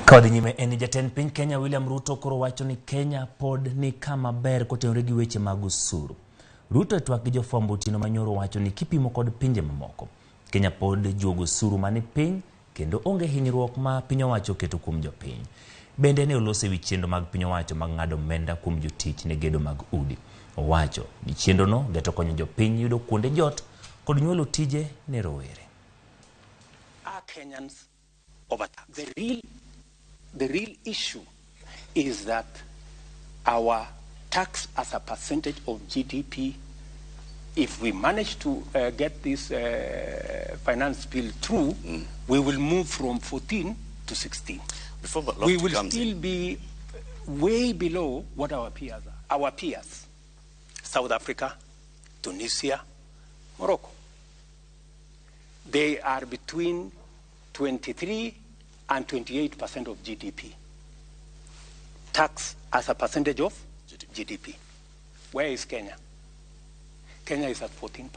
Ka wadhi nyime en ni jatend piny Kenya William Ruto koro wacho ni Kenya pod ni kama ber kotenore gi weche mag osuru. Ruto e twak gi jofwambo otieno manyoro wacho ni kipimo kod pinje mamoko, Kenya pod juogo osuru mani piny kendo onge hinyruok ma piny owacho oketo kuom jopiny. Bende ne oloso ewi chenro mag piny owacho mag ng'ado omenda kuom jotich ne gedo mag udi. Owacho ni chenrono geto konyo jopiny yudo kuonde jot kod nyuolo tije ne rowere. Are Kenyans overtaxed? The real issue is that our tax as a percentage of GDP, if we manage to get this finance bill through, we will move from 14 to 16. Before We Lofty will comes still in, be way below what our peers are. Our peers, South Africa, Tunisia, Morocco. They are between 23 and 28% of GDP. Tax as a percentage of GDP. Where is Kenya? Kenya is at 14%.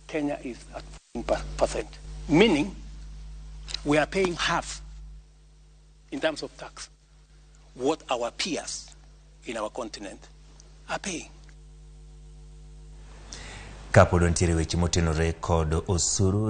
Kenya is at 14%, meaning we are paying half in terms of tax what our peers in our continent are paying. Kapod wantiere weche motenore kod osuru.